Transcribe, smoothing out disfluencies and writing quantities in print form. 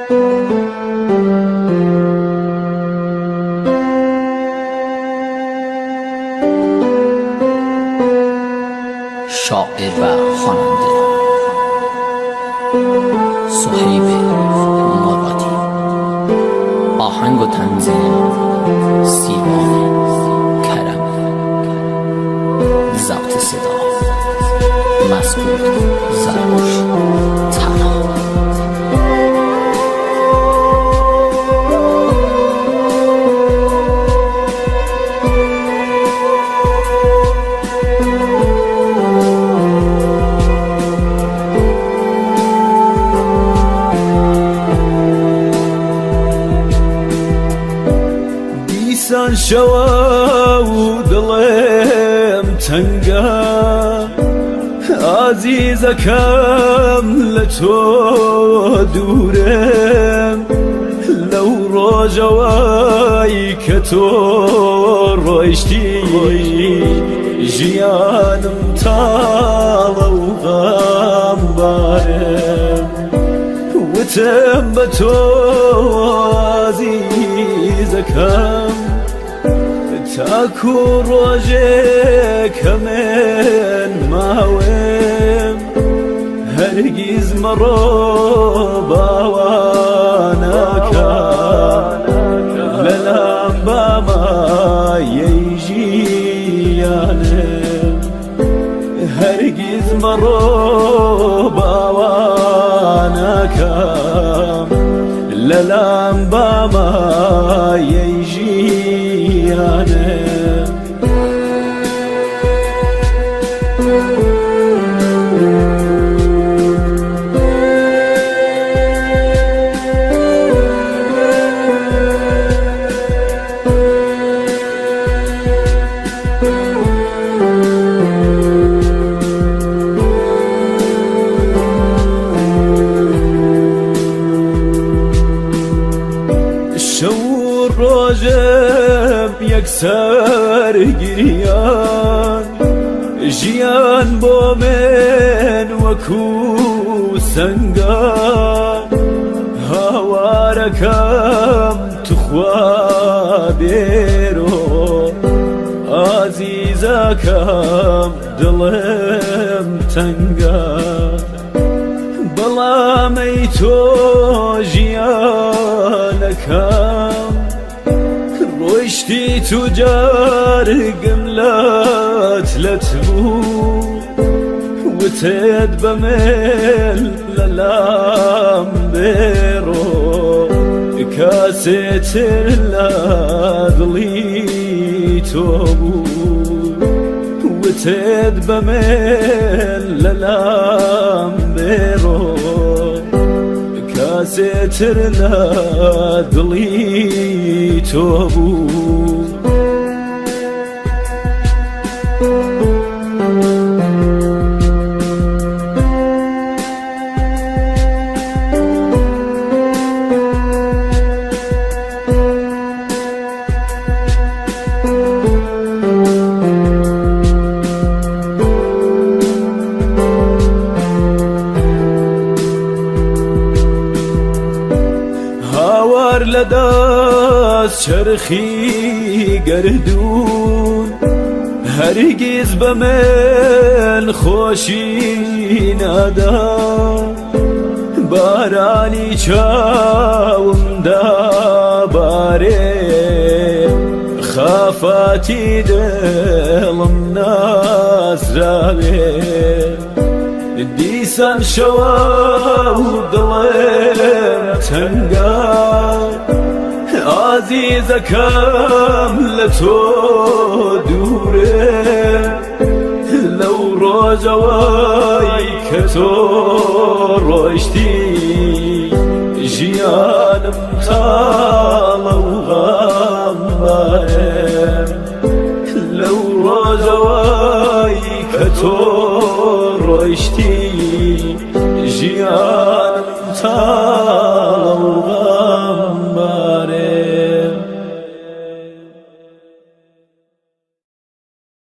شاعر و خواننده صهیب مرادی، آهنگ و تنظیم سیروان کرمی، ضبط صدا مسعود زرقوش تنها. دیسان شەوە و دڵێم تەنگە، ئازیزەکەم لە تۆ دوورم، لەو ڕۆژەوەی کە تۆ ڕۆیشتی ژیانم تاڵە و غەمبارم. وتم بە تۆ ئازیزەکەم تاکو ڕۆژێک من ماوم، هەرگیز مەڕۆ باوانەکە لەلام بامایەی ژیانم، هەرگیز مەڕۆ باوانەکەم لەلام بامایەی ژیانم. شەو ڕۆژم یەکسەر گریان، ژیان بۆ من وەکو سەنگە، هاوارەکەم تخوا بێرۆ ئازیزەکەم دڵم تەنگە، بەڵامەی تۆ ژیانەکەم ڕۆیشتی تو جارگم لەت لەت بوو، وتت بە من لەلام بێڕۆ کاسێتر لە دڵی تۆ بوو، وتت بە من لەلام بێڕۆ کاسێتر لە دڵی تۆ بوو. هاوار لە دەست چەرخی گەردوون هەرگیز بە من خۆشی نادا، بارانی چاوم دابارێ خافاتی دڵم نازراوێ، دیسان شەوە و دڵێم تەنگە، ئازیزەکەم لە تۆ دوورێ، لەو ڕۆژەوەی کە تۆ ڕۆیشتی ژیانم تاڵە و غەمبارم، لەو ڕۆژەوەی کە تۆ ڕۆیشتی ژیانم تاڵە.